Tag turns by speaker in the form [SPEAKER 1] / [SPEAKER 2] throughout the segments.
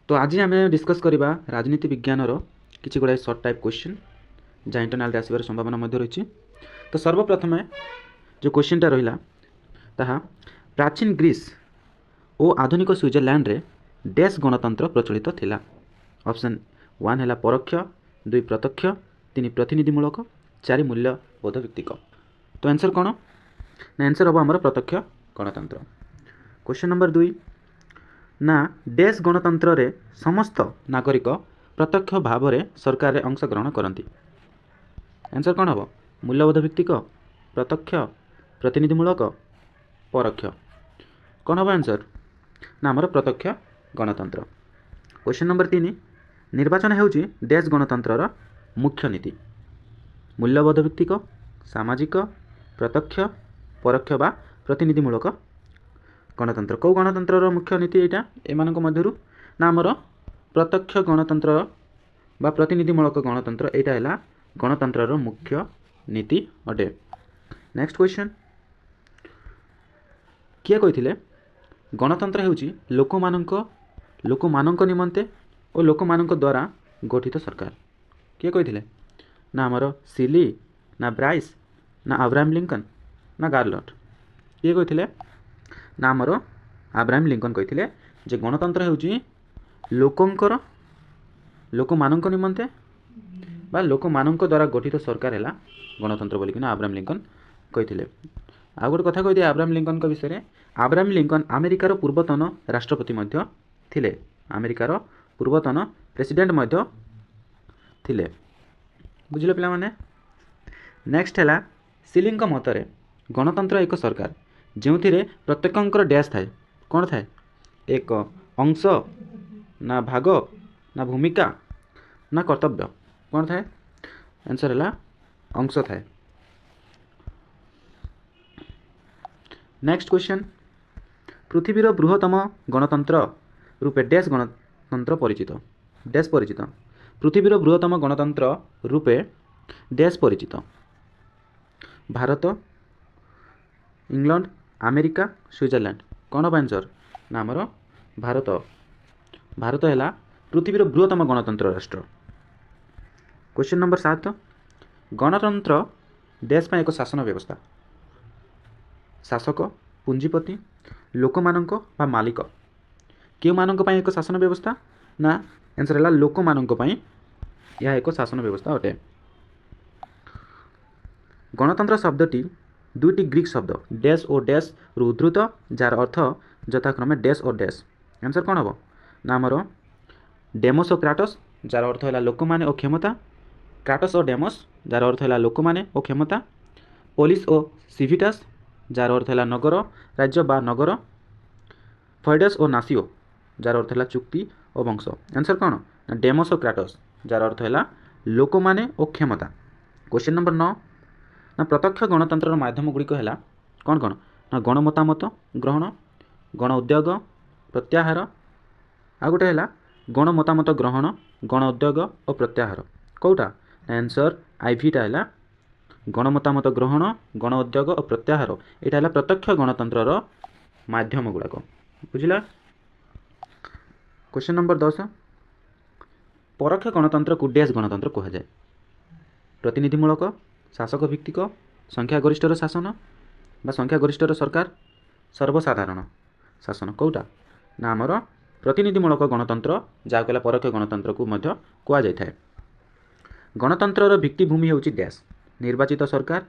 [SPEAKER 1] ତ ଆଜି ଆମେ ଡିସ୍କସ୍ କରିବା ରାଜନୀତି ବିଜ୍ଞାନର କିଛି ଗୁଡ଼ାଏ ସର୍ଟ ଟାଇପ୍ କ୍ୱେଶ୍ଚିନ୍, ଯାହା ଇଣ୍ଟରନାଲରେ ଆସିବାର ସମ୍ଭାବନା ମଧ୍ୟ ରହିଛି। ତ ସର୍ବପ୍ରଥମେ ଯେଉଁ କ୍ୱେଶ୍ଚିନ୍ଟା ରହିଲା ତାହା, ପ୍ରାଚୀନ ଗ୍ରୀସ୍ ଓ ଆଧୁନିକ ସୁଇଜରଲ୍ୟାଣ୍ଡରେ ଡେସ୍ ଗଣତନ୍ତ୍ର ପ୍ରଚଳିତ ଥିଲା। ଅପସନ୍ 1 ହେଲା ପରୋକ୍ଷ, 2 ପ୍ରତ୍ୟକ୍ଷ, 3 ପ୍ରତିନିଧିମୂଳକ, 4 ମୂଲ୍ୟବୋଧ ଭିତ୍ତିକ। ତ ଆନ୍ସର୍ କ'ଣ ନା ଆନ୍ସର୍ ହେବ ଆମର ପ୍ରତ୍ୟକ୍ଷ ଗଣତନ୍ତ୍ର। କ୍ୱେଶ୍ଚନ୍ ନମ୍ବର 2 ନା, ଡେସ୍ ଗଣତନ୍ତ୍ରରେ ସମସ୍ତ ନାଗରିକ ପ୍ରତ୍ୟକ୍ଷ ଭାବରେ ସରକାରରେ ଅଂଶଗ୍ରହଣ କରନ୍ତି। ଆନ୍ସର୍ କ'ଣ ହେବ? ମୂଲ୍ୟବୋଧ ଭିତ୍ତିକ, ପ୍ରତ୍ୟକ୍ଷ, ପ୍ରତିନିଧିମୂଳକ, ପରୋକ୍ଷ। କ'ଣ ହେବ ଆନ୍ସର୍ ନା ଆମର ପ୍ରତ୍ୟକ୍ଷ ଗଣତନ୍ତ୍ର। କ୍ୱେଶ୍ଚନ୍ ନମ୍ବର 3, ନିର୍ବାଚନ ହେଉଛି ଡେସ୍ ଗଣତନ୍ତ୍ରର ମୁଖ୍ୟ ନୀତି। ମୂଲ୍ୟବୋଧ ଭିତ୍ତିକ, ସାମାଜିକ, ପ୍ରତ୍ୟକ୍ଷ, ପରୋକ୍ଷ ବା ପ୍ରତିନିଧିମୂଳକ ଗଣତନ୍ତ୍ର। କେଉଁ ଗଣତନ୍ତ୍ରର ମୁଖ୍ୟ ନୀତି ଏଇଟା ଏମାନଙ୍କ ମଧ୍ୟରୁ? ନା ଆମର ପ୍ରତ୍ୟକ୍ଷ ଗଣତନ୍ତ୍ର ବା ପ୍ରତିନିଧିମୂଳକ ଗଣତନ୍ତ୍ର, ଏଇଟା ହେଲା ଗଣତନ୍ତ୍ରର ମୁଖ୍ୟ ନୀତି ଅଟେ। ନେକ୍ସଟ କ୍ୱେଶ୍ଚନ୍, କିଏ କହିଥିଲେ ଗଣତନ୍ତ୍ର ହେଉଛି ଲୋକମାନଙ୍କ, ଲୋକମାନଙ୍କ ନିମନ୍ତେ ଓ ଲୋକମାନଙ୍କ ଦ୍ୱାରା ଗଠିତ ସରକାର? କିଏ କହିଥିଲେ? ନା ଆମର ସିଲି, ନା ବ୍ରାଇସ୍, ନା ଆବ୍ରାହିମ୍ ଲିଙ୍କନ, ନା ଗାର୍ଲଟ। କିଏ କହିଥିଲେ? ନା ଆମର ଆବ୍ରାହିମ୍ ଲିଙ୍କନ କହିଥିଲେ ଯେ ଗଣତନ୍ତ୍ର ହେଉଛି ଲୋକଙ୍କର, ଲୋକମାନଙ୍କ ନିମନ୍ତେ ବା ଲୋକମାନଙ୍କ ଦ୍ୱାରା ଗଠିତ ସରକାର ହେଲା ଗଣତନ୍ତ୍ର ବୋଲିକିନା ଆବ୍ରାହିମ୍ ଲିଙ୍କନ କହିଥିଲେ। ଆଉ ଗୋଟେ କଥା କହିଦିଏ ଆବ୍ରାହିମ୍ ଲିଙ୍କନଙ୍କ ବିଷୟରେ। ଆବ୍ରାହିମ୍ ଲିଙ୍କନ ଆମେରିକାର ପୂର୍ବତନ ରାଷ୍ଟ୍ରପତି ମଧ୍ୟ ଥିଲେ, ଆମେରିକାର ପୂର୍ବତନ ପ୍ରେସିଡେଣ୍ଟ ମଧ୍ୟ ଥିଲେ। ବୁଝିଲ ପିଲାମାନେ? ନେକ୍ସଟ ହେଲା, ସିଲିଙ୍କ ମତରେ ଗଣତନ୍ତ୍ର ଏକ ସରକାର ଯେଉଁଥିରେ ପ୍ରତ୍ୟେକଙ୍କର ଡ୍ୟାସ୍ ଥାଏ। କ'ଣ ଥାଏ? ଏକ ଅଂଶ, ନା ଭାଗ, ନା ଭୂମିକା, ନା କର୍ତ୍ତବ୍ୟ। କ'ଣ ଥାଏ? ଆନ୍ସର୍ ହେଲା ଅଂଶ ଥାଏ। ନେକ୍ସଟ କ୍ୱେଶ୍ଚନ୍, ପୃଥିବୀର ବୃହତ୍ତମ ଗଣତନ୍ତ୍ର ରୂପେ ଡ୍ୟାସ୍ ଗଣତନ୍ତ୍ର ପରିଚିତ। ଡ୍ୟାସ୍ ପରିଚିତ। ପୃଥିବୀର ବୃହତ୍ତମ ଗଣତନ୍ତ୍ର ରୂପେ ଡ୍ୟାସ୍ ପରିଚିତ। Bharat, England, America, Switzerland. କ'ଣ ହେବ ଆନ୍ସର୍? ନା ଆମର ଭାରତ। ଭାରତ ହେଲା ପୃଥିବୀର ବୃହତ୍ତମ ଗଣତନ୍ତ୍ର ରାଷ୍ଟ୍ର। କ୍ୱେଶ୍ଚନ୍ ନମ୍ବର 7, ଗଣତନ୍ତ୍ର ଦେଶ ପାଇଁ ଏକ ଶାସନ ବ୍ୟବସ୍ଥା। ଶାସକ, ପୁଞ୍ଜିପତି, ଲୋକମାନଙ୍କ ବା ମାଲିକ। କେଉଁମାନଙ୍କ ପାଇଁ ଏକ ଶାସନ ବ୍ୟବସ୍ଥା? ନା ଆନ୍ସର୍ ହେଲା ଲୋକମାନଙ୍କ ପାଇଁ ଏହା ଏକ ଶାସନ ବ୍ୟବସ୍ଥା ଅଟେ। ଗଣତନ୍ତ୍ର ଶବ୍ଦଟି ଦୁଇଟି ଗ୍ରୀକ୍ ଶବ୍ଦ ଡ୍ୟାସ୍ ଓ ଡ୍ୟାସ୍ରୁ ଉଦ୍ଧୃତ, ଯାହାର ଅର୍ଥ ଯଥାକ୍ରମେ ଡ୍ୟାସ୍ ଓ ଡ୍ୟାସ୍। ଆନ୍ସର୍ କ'ଣ ହେବ? ନା ଆମର ଡେମୋସ୍ ଓ କ୍ରାଟସ୍, ଯାହାର ଅର୍ଥ ହେଲା ଲୋକମାନେ ଓ କ୍ଷମତା। କ୍ରାଟସ୍ ଓ ଡେମୋସ୍, ଯାହାର ଅର୍ଥ ହେଲା ଲୋକମାନେ ଓ କ୍ଷମତା। ପୋଲିସ୍ ଓ ସିଭିଟାସ୍, ଯାହାର ଅର୍ଥ ହେଲା ନଗର ରାଜ୍ୟ ବା ନଗର। ଫଏଡସ୍ ଓ ନାସିଓ, ଯାହାର ଅର୍ଥ ହେଲା ଚୁକ୍ତି ଓ ବଂଶ। ଆନ୍ସର୍ କ'ଣ? ନା ଡେମୋସ୍ ଓ କ୍ରାଟସ୍, ଯାହାର ଅର୍ଥ ହେଲା ଲୋକମାନେ ଓ କ୍ଷମତା। କ୍ୱେଶ୍ଚନ୍ ନମ୍ବର 9 ନା, ପ୍ରତ୍ୟକ୍ଷ ଗଣତନ୍ତ୍ରର ମାଧ୍ୟମ ଗୁଡ଼ିକ ହେଲା କ'ଣ କ'ଣ? ନା ଗଣମତାମତ ଗ୍ରହଣ, ଗଣ ଉଦ୍ୟୋଗ, ପ୍ରତ୍ୟାହାର। ଆଉ ଗୋଟେ ହେଲା ଗଣମତାମତ ଗ୍ରହଣ, ଗଣ ଉଦ୍ୟୋଗ ଓ ପ୍ରତ୍ୟାହାର। କେଉଁଟା? ନା ଆନ୍ସର୍ ଆଇଭିଟା ହେଲା ଗଣମତାମତ ଗ୍ରହଣ, ଗଣ ଉଦ୍ୟୋଗ ଓ ପ୍ରତ୍ୟାହାର। ଏଇଟା ହେଲା ପ୍ରତ୍ୟକ୍ଷ ଗଣତନ୍ତ୍ରର ମାଧ୍ୟମ ଗୁଡ଼ାକ। ବୁଝିଲା? କ୍ୱେଶ୍ଚନ୍ ନମ୍ବର 10, ପରୋକ୍ଷ ଗଣତନ୍ତ୍ରକୁ ଡ୍ୟାସ୍ ଗଣତନ୍ତ୍ର କୁହାଯାଏ। ପ୍ରତିନିଧିମୂଳକ, ଶାସକ ଭିତ୍ତିକ, ସଂଖ୍ୟାଗରିଷ୍ଠର ଶାସନ ବା ସଂଖ୍ୟାଗରିଷ୍ଠର ସରକାର, ସର୍ବସାଧାରଣ ଶାସନ। କେଉଁଟା? ନା ଆମର ପ୍ରତିନିଧିମୂଳକ ଗଣତନ୍ତ୍ର, ଯାହାକୁ ହେଲା ପରୋକ୍ଷ ଗଣତନ୍ତ୍ରକୁ ମଧ୍ୟ କୁହାଯାଇଥାଏ। ଗଣତନ୍ତ୍ରର ଭିତ୍ତିଭୂମି ହେଉଛି ଡ୍ୟାସ୍। ନିର୍ବାଚିତ ସରକାର,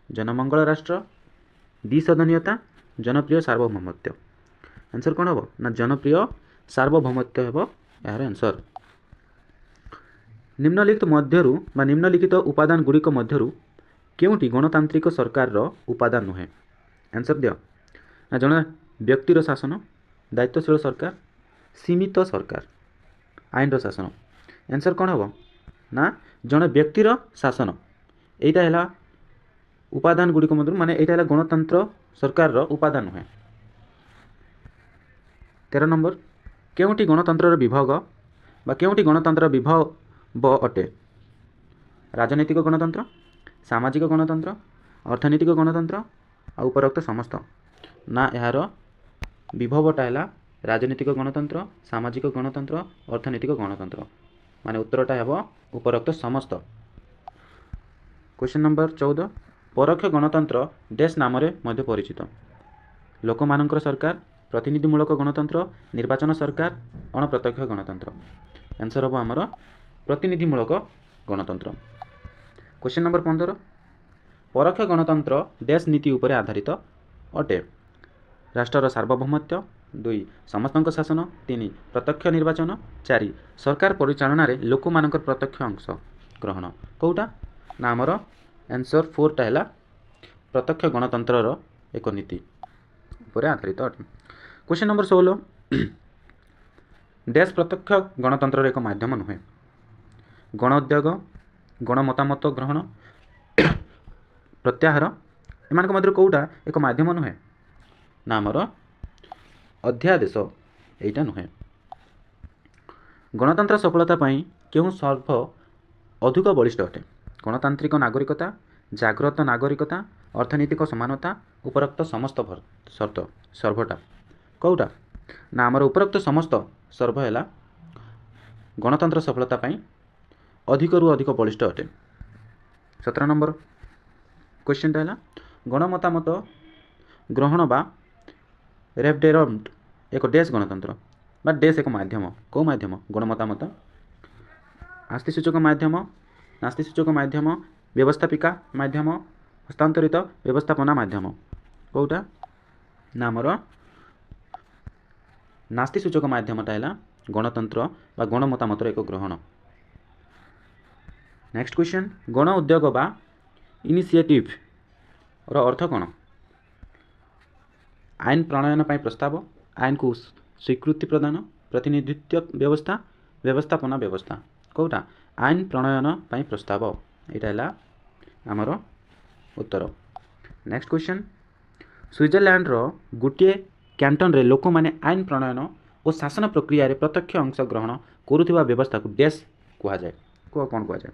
[SPEAKER 1] ଜନମଙ୍ଗଳ ରାଷ୍ଟ୍ର, ଦ୍ୱିସଦନୀୟତା, ଜନପ୍ରିୟ ସାର୍ବଭୌମତ୍ୱ। ଆନ୍ସର୍ କ'ଣ ହେବ? ନା ଜନପ୍ରିୟ ସାର୍ବଭୌମତ୍ୱ ହେବ ଏହାର ଆନ୍ସର୍। ନିମ୍ନଲିଖିତ ମଧ୍ୟରୁ ବା ନିମ୍ନଲିଖିତ ଉପାଦାନ ଗୁଡ଼ିକ ମଧ୍ୟରୁ କେଉଁଟି ଗଣତାନ୍ତ୍ରିକ ସରକାରର ଉପାଦାନ ନୁହେଁ? ଆନ୍ସର୍ ଦିଅ। ନା ଜଣେ ବ୍ୟକ୍ତିର ଶାସନ, ଦାୟିତ୍ୱଶୀଳ ସରକାର, ସୀମିତ ସରକାର, ଆଇନର ଶାସନ। ଆନ୍ସର୍ କ'ଣ ହେବ? ନା ଜଣେ ବ୍ୟକ୍ତିର ଶାସନ, ଏଇଟା ହେଲା ଉପାଦାନ ଗୁଡ଼ିକ ମଧ୍ୟରୁ, ମାନେ ଏଇଟା ହେଲା ଗଣତନ୍ତ୍ର ସରକାରର ଉପାଦାନ ନୁହେଁ। 13 ନମ୍ବର, କେଉଁଟି ଗଣତନ୍ତ୍ରର ବିଭାଗ ବା କେଉଁଟି ଗଣତନ୍ତ୍ରର ବିଭବ ଅଟେ? ରାଜନୈତିକ ଗଣତନ୍ତ୍ର, ସାମାଜିକ ଗଣତନ୍ତ୍ର, ଅର୍ଥନୈତିକ ଗଣତନ୍ତ୍ର ଆଉ ଉପରୋକ୍ତ ସମସ୍ତ। ନା ଏହାର ବିଭବଟା ହେଲା ରାଜନୈତିକ ଗଣତନ୍ତ୍ର, ସାମାଜିକ ଗଣତନ୍ତ୍ର, ଅର୍ଥନୈତିକ ଗଣତନ୍ତ୍ର। ମାନେ ଉତ୍ତରଟା ହେବ ଉପରୋକ୍ତ ସମସ୍ତ। କ୍ୱେଶ୍ଚନ୍ ନମ୍ବର 14, ପରୋକ୍ଷ ଗଣତନ୍ତ୍ର ଡେସ୍ ନାମରେ ମଧ୍ୟ ପରିଚିତ। ଲୋକମାନଙ୍କର ସରକାର, ପ୍ରତିନିଧିମୂଳକ ଗଣତନ୍ତ୍ର, ନିର୍ବାଚନ ସରକାର, ଅଣପ୍ରତ୍ୟକ୍ଷ ଗଣତନ୍ତ୍ର। ଆନ୍ସର୍ ହେବ ଆମର ପ୍ରତିନିଧିମୂଳକ ଗଣତନ୍ତ୍ର। କ୍ୱେଶ୍ଚନ୍ ନମ୍ବର 15, ପରୋକ୍ଷ ଗଣତନ୍ତ୍ର ଡେସ୍ ନୀତି ଉପରେ ଆଧାରିତ ଅଟେ। ରାଷ୍ଟ୍ରର ସାର୍ବଭୌମତ୍ୱ, ଦୁଇ, ସମସ୍ତଙ୍କ ଶାସନ, ତିନି, ପ୍ରତ୍ୟକ୍ଷ ନିର୍ବାଚନ, ଚାରି, ସରକାର ପରିଚାଳନାରେ ଲୋକମାନଙ୍କର ପ୍ରତ୍ୟକ୍ଷ ଅଂଶ ଗ୍ରହଣ। କେଉଁଟା ନା ଆମର ଆନ୍ସର୍ ଫୋର୍ଟା ହେଲା ପ୍ରତ୍ୟକ୍ଷ ଗଣତନ୍ତ୍ରର ଏକ ନୀତି ଉପରେ ଆଧାରିତ ଅଟେ। କ୍ୱେଶ୍ଚନ୍ ନମ୍ବର 16, ଡେସ୍ ପ୍ରତ୍ୟକ୍ଷ ଗଣତନ୍ତ୍ରର ଏକ ମାଧ୍ୟମ ନୁହେଁ। ଗଣ ଉଦ୍ୟୋଗ, ଗଣମତାମତ ଗ୍ରହଣ, ପ୍ରତ୍ୟାହାର। ଏମାନଙ୍କ ମଧ୍ୟରୁ କେଉଁଟା ଏକ ମାଧ୍ୟମ ନୁହେଁ? ନା, ଆମର ଅଧ୍ୟାଦେଶ, ଏଇଟା ନୁହେଁ। ଗଣତନ୍ତ୍ର ସଫଳତା ପାଇଁ କେଉଁ ସର୍ବ ଅଧିକ ବଳିଷ୍ଠ ଅଟେ? ଗଣତାନ୍ତ୍ରିକ ନାଗରିକତା, ଜାଗ୍ରତ ନାଗରିକତା, ଅର୍ଥନୈତିକ ସମାନତା, ଉପରୋକ୍ତ ସମସ୍ତ ସର୍ତ୍ତ ସର୍ଭଟା। କେଉଁଟା ନା ଆମର ଉପରୋକ୍ତ ସମସ୍ତ ସର୍ଭ ହେଲା ଗଣତନ୍ତ୍ର ସଫଳତା ପାଇଁ ଅଧିକରୁ ଅଧିକ ବଳିଷ୍ଠ ଅଟେ। 17 ନମ୍ବର କ୍ୱେଶ୍ଚନଟା ହେଲା, ଗଣମତାମତ ଗ୍ରହଣ ବା ରେଫରେଣ୍ଡମ୍ ଏକ ଡେସ୍ ଗଣତନ୍ତ୍ର ବା ଡେସ୍ ଏକ ମାଧ୍ୟମ। କେଉଁ ମାଧ୍ୟମ? ଗଣମତାମତ ଆସ୍ତିସୂଚକ ମାଧ୍ୟମ, ନାସ୍ତିସୂଚକ ମାଧ୍ୟମ, ବ୍ୟବସ୍ଥାପିକା ମାଧ୍ୟମ, ହସ୍ତାନ୍ତରିତ ବ୍ୟବସ୍ଥାପନା ମାଧ୍ୟମ। କେଉଁଟା ନା ଆମର ନାସ୍ତିସୂଚକ ମାଧ୍ୟମଟା ହେଲା ଗଣତନ୍ତ୍ର ବା ଗଣମତାମତର ଏକ ଗ୍ରହଣ। ନେକ୍ସଟ କ୍ୱେଶ୍ଚନ୍, ଗଣ ଉଦ୍ୟୋଗ ବା ଇନିସିଏଟିଭ୍ର ଅର୍ଥ କ'ଣ? ଆଇନ ପ୍ରଣୟନ ପାଇଁ ପ୍ରସ୍ତାବ, ଆଇନକୁ ସ୍ୱୀକୃତି ପ୍ରଦାନ, ପ୍ରତିନିଧିତ୍ୱ ବ୍ୟବସ୍ଥା, ବ୍ୟବସ୍ଥାପନା ବ୍ୟବସ୍ଥା। କେଉଁଟା? ଆଇନ ପ୍ରଣୟନ ପାଇଁ ପ୍ରସ୍ତାବ, ଏଇଟା ହେଲା ଆମର ଉତ୍ତର। ନେକ୍ସଟ କ୍ୱେଶ୍ଚନ୍, ସୁଇଜରଲ୍ୟାଣ୍ଡର ଗୋଟିଏ କ୍ୟାଣ୍ଟନରେ ଲୋକମାନେ ଆଇନ ପ୍ରଣୟନ ଓ ଶାସନ ପ୍ରକ୍ରିୟାରେ ପ୍ରତ୍ୟକ୍ଷ ଅଂଶଗ୍ରହଣ କରୁଥିବା ବ୍ୟବସ୍ଥାକୁ ଡେସ୍ କୁହାଯାଏ। କୁହ, କ'ଣ କୁହାଯାଏ?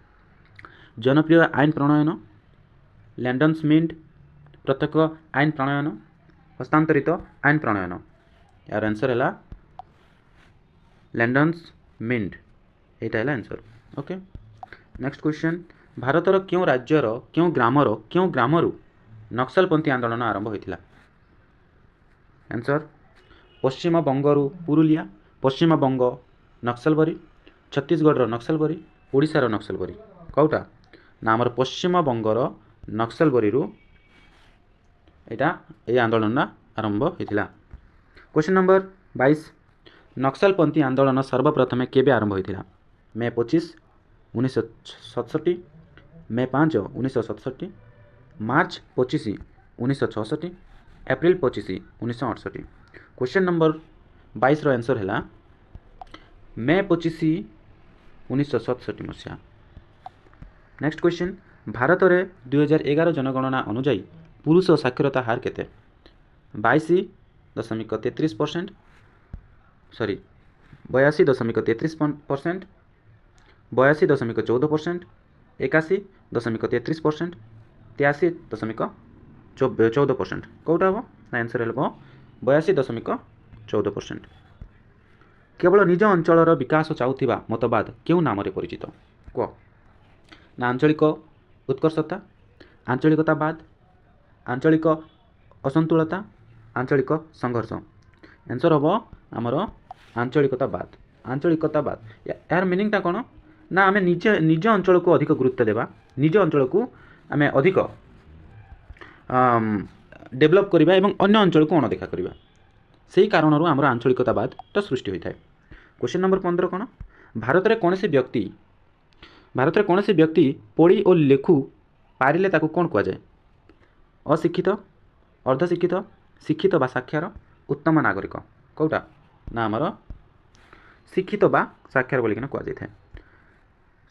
[SPEAKER 1] ଜନପ୍ରିୟ ଆଇନ ପ୍ରଣୟନ, ଲ୍ୟାଣ୍ଡନ୍ସମିଣ୍ଡ, ପ୍ରତ୍ୟକ୍ଷ ଆଇନ ପ୍ରଣୟନ, ହସ୍ତାନ୍ତରିତ ଆଇନ ପ୍ରଣୟନ। ଏହାର ଆନ୍ସର୍ ହେଲା ଲ୍ୟାଣ୍ଡନ୍ସମିଣ୍ଡ, ଏଇଟା ହେଲା ଆନ୍ସର୍। ଓକେ, ନେକ୍ସଟ କ୍ୱେଶ୍ଚନ୍, ଭାରତର କେଉଁ ରାଜ୍ୟର କେଉଁ ଗ୍ରାମରୁ ନକ୍ସଲପନ୍ଥୀ ଆନ୍ଦୋଳନ ଆରମ୍ଭ ହୋଇଥିଲା? ଆନ୍ସର୍, ପଶ୍ଚିମବଙ୍ଗରୁ ପୁରୁଲିଆ, ପଶ୍ଚିମବଙ୍ଗ ନକ୍ସଲବରୀ, ଛତିଶଗଡ଼ର ନକ୍ସଲବରୀ, ଓଡ଼ିଶାର ନକ୍ସଲବରୀ। କେଉଁଟା ନା ଆମର ପଶ୍ଚିମବଙ୍ଗର ନକ୍ସଲବରୀରୁ ଏଇ ଆନ୍ଦୋଳନଟା ଆରମ୍ଭ ହୋଇଥିଲା। କ୍ୱେଶ୍ଚନ୍ ନମ୍ବର 22, ନକ୍ସଲପନ୍ଥୀ ଆନ୍ଦୋଳନ ସର୍ବପ୍ରଥମେ କେବେ ଆରମ୍ଭ ହୋଇଥିଲା? May 25 1967, May 5 1967, March 25 1966, April 25 1968। Question number 22ର ଆନ୍ସର୍ ହେଲା ମେ 25 1967 ମସିହା। ନେକ୍ସଟ କ୍ୱେଶ୍ଚନ୍, ଭାରତରେ 2011 ଜନଗଣନା ଅନୁଯାୟୀ ପୁରୁଷ ସାକ୍ଷରତା ହାର କେତେ? 22.33%, ସରି, 82.33%, 82.14%, 81.33%, 83.14%। କେଉଁଟା ହେବ ନା ଆନ୍ସର୍ ହେବ 82.14%। କେବଳ ନିଜ ଅଞ୍ଚଳର ବିକାଶ ଚାହୁଥିବା ମତବାଦ କେଉଁ ନାମରେ ପରିଚିତ? କୁହ ନା, ଆଞ୍ଚଳିକ ଉତ୍କର୍ଷତା, ଆଞ୍ଚଳିକତାବାଦ, ଆଞ୍ଚଳିକ ଅସନ୍ତୁଳତା, ଆଞ୍ଚଳିକ ସଂଘର୍ଷ। ଆନ୍ସର୍ ହେବ ଆମର ଆଞ୍ଚଳିକତାବାଦ। ଆଞ୍ଚଳିକତାବାଦ, ଏହାର ମିନିଂଟା କ'ଣ ନା ଆମେ ନିଜେ ନିଜ ଅଞ୍ଚଳକୁ ଅଧିକ ଗୁରୁତ୍ୱ ଦେବା, ନିଜ ଅଞ୍ଚଳକୁ ଆମେ ଅଧିକ ଡେଭଲପ୍ କରିବା ଏବଂ ଅନ୍ୟ ଅଞ୍ଚଳକୁ ଅଣଦେଖା କରିବା। ସେଇ କାରଣରୁ ଆମର ଆଞ୍ଚଳିକତାବାଦଟା ସୃଷ୍ଟି ହୋଇଥାଏ। କ୍ୱେଶ୍ଚନ୍ ନମ୍ବର 15 କ'ଣ? ଭାରତରେ କୌଣସି ବ୍ୟକ୍ତି ପଢ଼ି ଓ ଲେଖୁ ପାରିଲେ ତାକୁ କ'ଣ କୁହାଯାଏ? ଅଶିକ୍ଷିତ, ଅର୍ଦ୍ଧଶିକ୍ଷିତ, ଶିକ୍ଷିତ ବା ସାକ୍ଷର, ଉତ୍ତମ ନାଗରିକ। କେଉଁଟା ନା ଆମର ଶିକ୍ଷିତ ବା ସାକ୍ଷର ବୋଲିକିନା କୁହାଯାଇଥାଏ।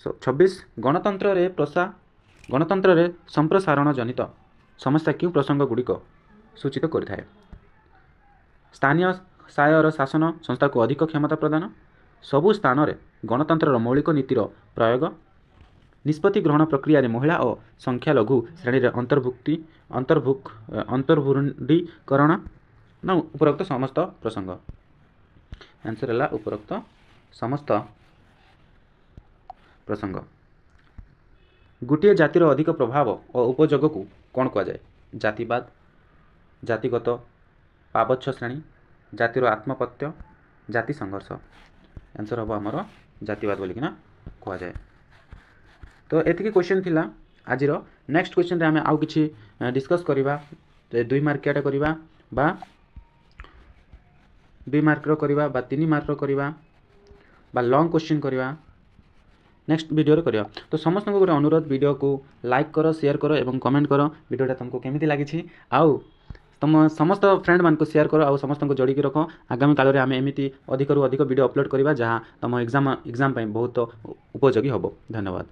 [SPEAKER 1] ସୋ 26, ଗଣତନ୍ତ୍ରରେ ସମ୍ପ୍ରସାରଣ ଜନିତ ସମସ୍ୟା କେଉଁ ପ୍ରସଙ୍ଗ ଗୁଡ଼ିକ ସୂଚିତ କରିଥାଏ? ସ୍ଥାନୀୟ ସ୍ୱାୟତ୍ତ ଶାସନ ସଂସ୍ଥାକୁ ଅଧିକ କ୍ଷମତା ପ୍ରଦାନ, ସବୁ ସ୍ଥାନରେ ଗଣତନ୍ତ୍ରର ମୌଳିକ ନୀତିର ପ୍ରୟୋଗ, ନିଷ୍ପତ୍ତି ଗ୍ରହଣ ପ୍ରକ୍ରିୟାରେ ମହିଳା ଓ ସଂଖ୍ୟାଲଘୁ ଶ୍ରେଣୀରେ ଅନ୍ତର୍ଭୁକ୍ତୀକରଣ, ନା ଉପରୋକ୍ତ ସମସ୍ତ ପ୍ରସଙ୍ଗ। ଆନ୍ସର୍ ହେଲା ଉପରୋକ୍ତ ସମସ୍ତ ପ୍ରସଙ୍ଗ। ଗୋଟିଏ ଜାତିର ଅଧିକ ପ୍ରଭାବ ଓ ଉପଯୋଗକୁ କ'ଣ କୁହାଯାଏ? ଜାତିବାଦ, ଜାତିଗତ ପାବଚ୍ଛ ଶ୍ରେଣୀ, ଜାତିର ଆତ୍ମପତ୍ୟ, ଜାତି ସଂଘର୍ଷ। ଆନ୍ସର୍ ହେବ ଆମର ଜାତିବାଦ ବୋଲିକିନା କୁହାଯାଏ। ତ ଏତିକି କ୍ୱେଶ୍ଚନ୍ ଥିଲା ଆଜିର। ନେକ୍ସଟ କ୍ୱେଶ୍ଚନ୍ରେ ଆମେ ଆଉ କିଛି ଡିସ୍କସ୍ କରିବା। 2 ମାର୍କିଆଟା କରିବା ବା 2 ମାର୍କର କରିବା ବା 3 ମାର୍କର କରିବା ବା ଲଙ୍ଗ୍ କ୍ୱେଶ୍ଚନ୍ କରିବା, ନେକ୍ସଟ ଭିଡ଼ିଓରେ କରିବା। ତ ସମସ୍ତଙ୍କୁ ଗୋଟେ ଅନୁରୋଧ, ଭିଡ଼ିଓକୁ ଲାଇକ୍ କର, ସେୟାର କର ଏବଂ କମେଣ୍ଟ କର ଭିଡ଼ିଓଟା ତୁମକୁ କେମିତି ଲାଗିଛି। ଆଉ ତୁମ ସମସ୍ତ ଫ୍ରେଣ୍ଡମାନଙ୍କୁ ସେୟାର କର ଆଉ ସମସ୍ତଙ୍କୁ ଯୋଡ଼ିକି ରଖ। ଆଗାମୀ କାଳରେ ଆମେ ଏମିତି ଅଧିକରୁ ଅଧିକ ଭିଡ଼ିଓ ଅପଲୋଡ଼ କରିବା, ଯାହା ତୁମ ଏକ୍ଜାମ୍ ପାଇଁ ବହୁତ ଉପଯୋଗୀ ହେବ। ଧନ୍ୟବାଦ।